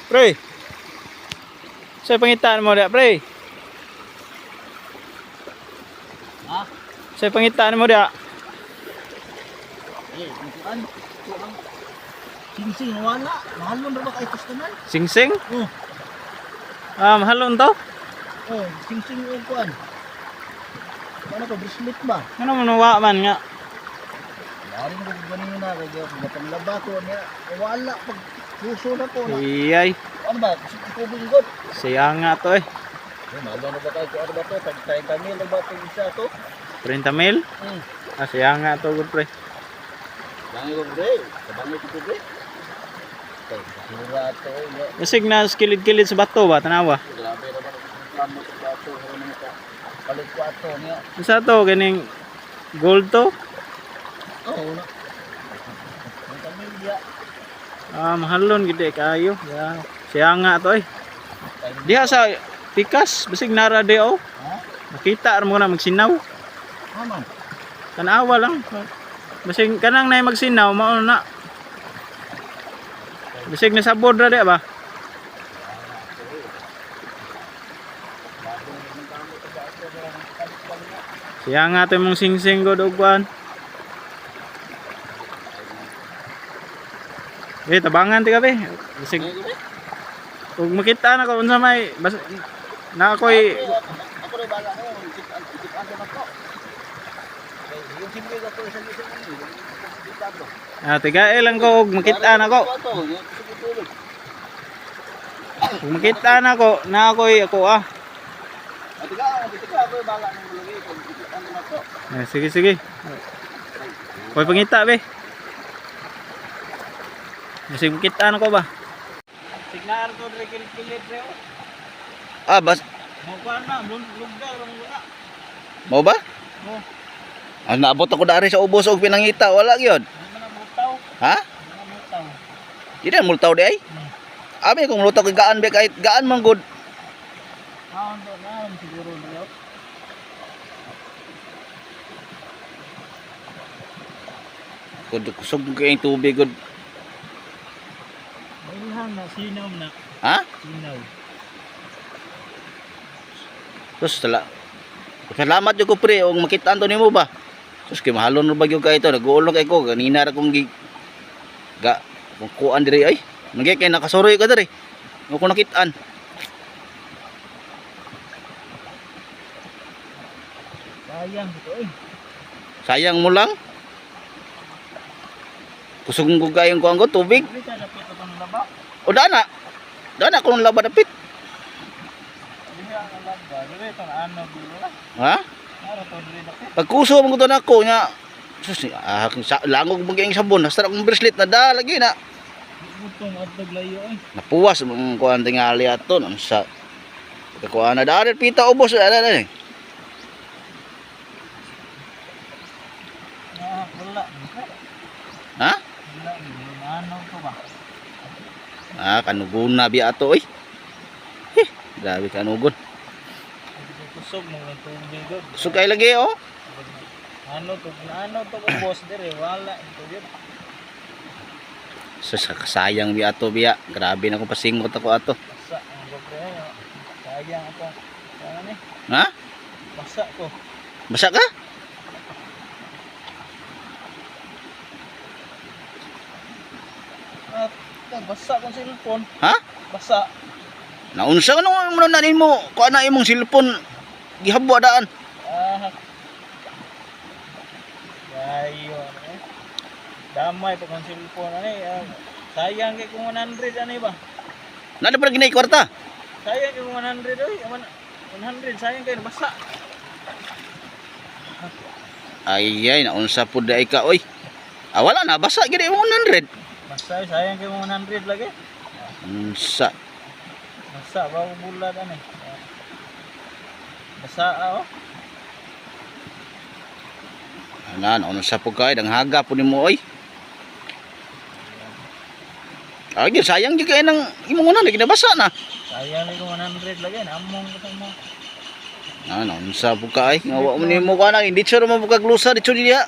Pre. Sa pangitaan mo dia, pre. Ha? Sa pangitaan mo dia. Eh, kuan. Kuan. Singsing wala. Mahalon ra ba kay tanan? Singsing? Oh, Ah, mahalon to. oh, singsing yung kuan. Ano to, bracelet ba? Ano man wa man nga. Lari mo kung ganun na kay panglaba ko niya. Wala pag puso na ko na. Iyay. Ano ba? Tubig god. Siya nga to eh. Eh, mahalo na ba kay kuan ba to? Tag 30 mil ba to isa to? 30 mil? Hmm. Ah, siya nga to, good pre. Bangi ko pre. Bangi ko pre. Kay basura to eh. Basig na kilid-kilid sa bato ba, tanawa. Grabe ra ba ang plano sa bato karon ka. Palit ko ato niya. Unsa to ganing gold to? Oo na. Ang pamilya. Ah, mahalon gid eh kaayo. Ya, siya nga to eh. Diha sa pikas, basig nara di oh. Ha? Makita ra mo na magsinaw. Aman. Tanawa lang. Basig kanang nay magsinaw mao na. Basig nasabod ra di ba? Siya nga to imong singsing god og kuan. Eh, tabangan ti ka be. Basig ug makita na ko unsa may bas, na ako'y Ako rin bala ko, isip-an na ko. Yung simple ko isang isang ano. ah, tigae lang ko og makita na ko. Ug makita na ko na ako'y ako ah. Atiga, ako bala ng lagi kung isip-an na ko. Eh, sige sige. Koy pangita be. Basig makita na ko ba? Signar to dre kilit-kilit dre oh. Ah, bas Mo kuan na lugda ra mo na. mo ba? Mo, Ah, naabot ako dari sa ubos og pinangita, wala gyud. di man na multaw. Ha? Di man multaw. Di na multaw di ay. Abi kung lutaw kay gaan be kahit gaan man gud. Ah, to na siguro dre oh. Kud kusog kay tubig gud. Ilhan na sinaw na. Ha? Sinaw. Sus tala. Salamat jud ko pre og makitaan to nimo ba. Sus kay mahalon ra ba gyud kay ito, nag-uulong kay ko ganina ra kong gi ga kung kuan diri ay. Nagay kay nakasuroy ka diri. Mo ko nakitaan. Sayang ito eh. Sayang mo lang. Kusog ko kayong kuan ko tubig. Dili ta dapit itong laba. O dana. Dana kung laba dapit. Dili ang laba. Dili itong ano dili lah. Ha? Ara to dili dapit. Pagkuso mo ko to nako nga. Sus, ah, sa, langog mo kayong sabon, hasta akong bracelet na da lagi na. Butong adtog layo eh. Napuwas mong kuan tingali ato nun sa kakuan na dari pita ubos ara ara. Ah, wala. Ha? Wala ano to ba? Ah, kanuguna biya ato oy. Heh, grabe kanugon. Kusog mo ng tubig god. So kay lagi oh. Ano to boss dire wala ito gyud. Sus, kasayang biya ato biya. Grabe na kung pasingot ako ato. Basa ang gobre ayo. Sayang ako. Ano ni? Ha? Basa ko. Basa ka? Ah, basa kong cellphone. Ha? Basa. Naunsa ka nung mo na nimo kuan na imong cellphone gihabwa daan. Ah. Ayo ano eh. Damay pa kong cellphone ani. Ah, sayang kay kung 100 ani ba? Nada pa ginay kwarta. Sayang kay kung 100 oy. Aman 100 sayang kay nabasa. Ay ay naunsa pud ay ka oy. Ah, wala na basa gid imong 100. Basa sayang kay 100 lagi. Unsa? Basa ba ko bulat ani. Basa ah, oh. Ana naunsa pud kay danghaga pud nimo oy. Ay, gyud, sayang gyud kay nang imong 100 ginabasa na. Sayang kay kung 100 lagi namong ko sa mo. Ah, naunsa pud ka ay. Nga wa mo nimo kuan hindi sure mo pud ka glusa dito diha.